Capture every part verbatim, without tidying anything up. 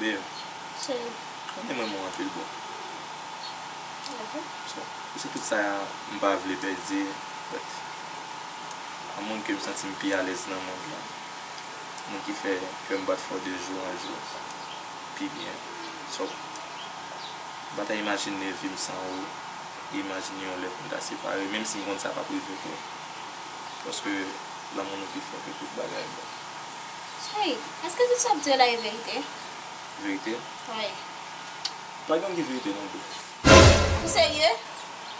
Babe, cheri, ou renmen mwen anpil, boo. Ok. So, se tout sa m pa vle pèdi, but a moun ke m santi m pi alèz nan mond lan, moun ki fè kè m bat fò de jou an jou pi byen. So, m pa ta imajine vi m san ou, e imajine yon lè pou n ta separe, menm si m konn sa p ap rive tou. Paske lanmou nou pi fò ke tout bagay, boo. Cheri, èske tout sa w ap di yo la e verite? Verite? Wi. Pa gen anyen ki verite non, boo. Ou serye?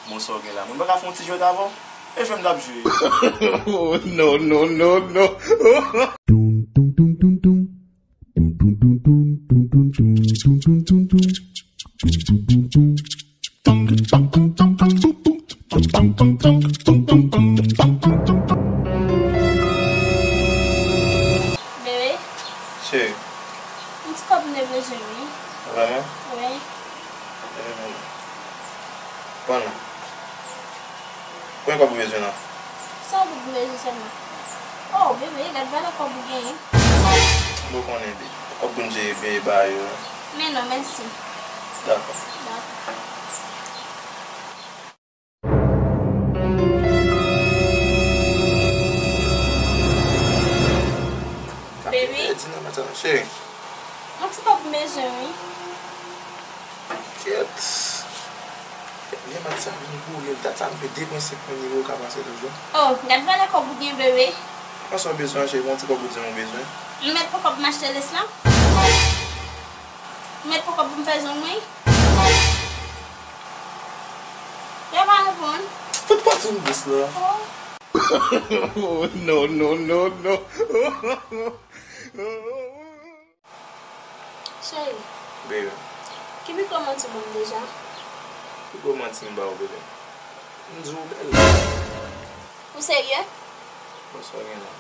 Bon, sa w gen la? Mwen pa ka fè yon ti jwèt avè w? E jwèt m t ap jwe. Oh, no, no, no, no. Dun, dun, dun, dun, dun. Dun, dun, dun, dun, dun, dun, dun, dun, dun, dun, dun. Dun, dun, dun, dun. Bebe. Cheri. Yon ti kòb m te bezwen, wi. Vrèman? Wi. Ehm, pran non. Konbyen kòb ou bezwen la? San goud m bezwen sèlman. Oh, bebe, gad valè kòb ou genyen. Bon, konnen, bebe. Kòb pou n jere byen e ba yo. Men non, mèsi. Dakò. Dakò. Bebe. Pèdi nan maten, cheri. Yon ti kòb m bezwen, wi. Kèt. Kèt, men mat sa vin boule m. Dat sa m fè de pwen senk mil nimewo ka pase toujou. Oh, gad valè kòb ou gen, bebe. Konsa w bezwen, cheri, yon ti kòb ou di m ou bezwen. M mèt pran kòb m achte lès la. M mèt pran kòb pou m fè zong mwen. Yo pa reponn. Fout pati m bous la. Oh. Oh, no, no, no, no. Cheri. Baby. Ki pi gwo manti w ban m deja? Pi gwo manti m ba w, bebe. M di w bèl. Ou serye? Bon, sa w gen la?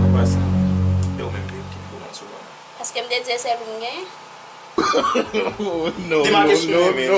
Apa sa, e ou menm, baby, ki pi gwo manti w ban m? Paske m te di e sèl ou m genyen. Oh, no, no, no, no.